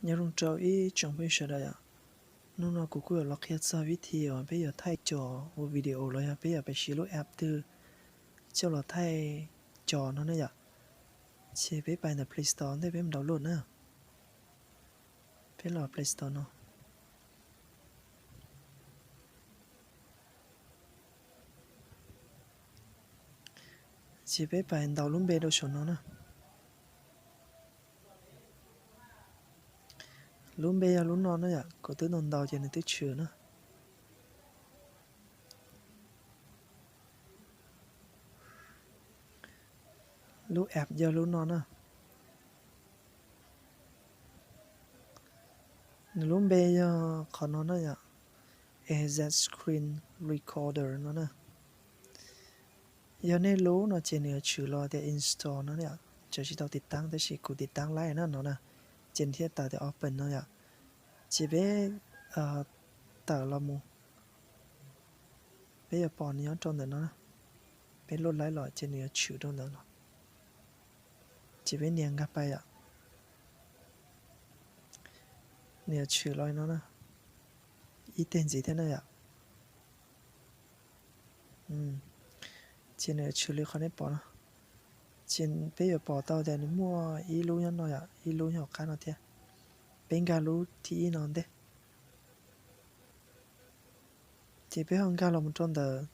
Nyob zoo rau ib tsoom phooj ywg sawv daws yom. Hnub no kuv kuj yuav los qhia txog vib thi uas peb yuav thaij cos ua video los yog peb yuav pais siv lub app twg coj los thaij cos no na yom. Ces peb pais ntawm Play Store ntej peb mus download na. Peb los Play Store no. Ces peb pais ntaus lub npe rau saum no na. Lub npe yog lub no na yom, kuv twb ntaus ntaus ces nws twb tshwm na. Lub app yog lub no na. Nws lub npe yog qhov no na yom, A Z Screen Recorder no na. Yog nej lub no ces nws yuav tshwm los tias install no yom, tseem tsis tau tiv taab tab sis kuv tiv taab laib na no na, ces nws thiaj tawm tias open no yom. Ces peb tawm los mus, peb yuav pom nws nyob rau ntawm no, peb luaj laib los ces nws yuav tshwm rau ntawd los. Ces peb nias nkag pais yom. Nws yuav tshwm los no na, ib teg ntxiv thiab na yom. Ces nws yuav tshwm li qhov nej pom no. Ces peb yuav pom tau tias nws muaj ib lub nyob no yom, ib lub nyob hauv qab no thiab. Peb nkag lub thib ib no ntej. Ces peb ho nkag los mus rau ntawm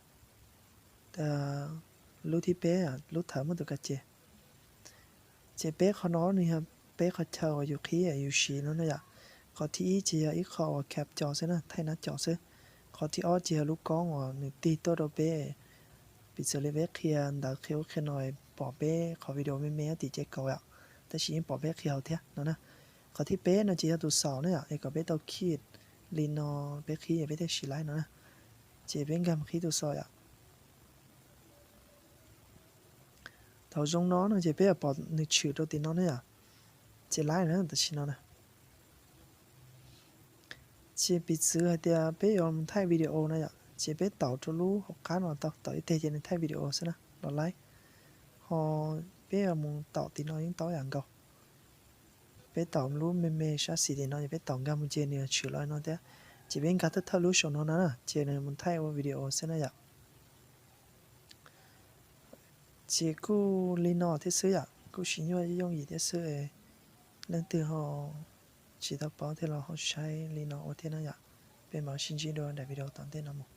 lub thib peb, lub thawv muaj tus kas ces. Ces peb qhov no nws yog peb qhov chaw uas yus qhib yus siv no na yom. Qhov thib ib ces yog ib qho uas khab cos xwb na, thaij nab cos xwb. Qhov thib ob ces yog lub koob uas nws tig tuaj rau peb, piv txwv li peb qhia ntawv qhia ub qhia no pom peb qhov video me me tim ces kaum yom, tab sis yeej pom peb qhia hauv thiab no na. Qhov thib peb no ces yog tus xaus na yom, es kom peb tau khij li no, peb qhib peb thiaj siv laib no na. Ces peb nkag mus qhib tus xaus yom. Thaum zoo no no ces peb yuav pom nws tshwm rau tim no na yom. Ces laib na tam sim no na. Ces piv txwv hais tias peb yuav mus thaij video na yom, ces peb taus rau lub hauv qab no tau, taus ib teg ces nws thaij video xwb na, los laib. Ho peb yuav mus taus tim no yeej tau yam nkaus. Peb taus lub me me sab xis tim no ces peb taus nkag mus ces nws yuav tshwm los no thiab. Ces peb nkag thawj thawj lub saum no na, ces nws mus thaij ua video xwb na yom. Ces kuj li no thiab xwb yom, kuj siv nyuaj yooj yim thiab xwb. Leej twg ho tsis tau paub thiab los ho saib li no ua thiab na yom. Peb mam sib ntsib dua daim video tom ntej no mus.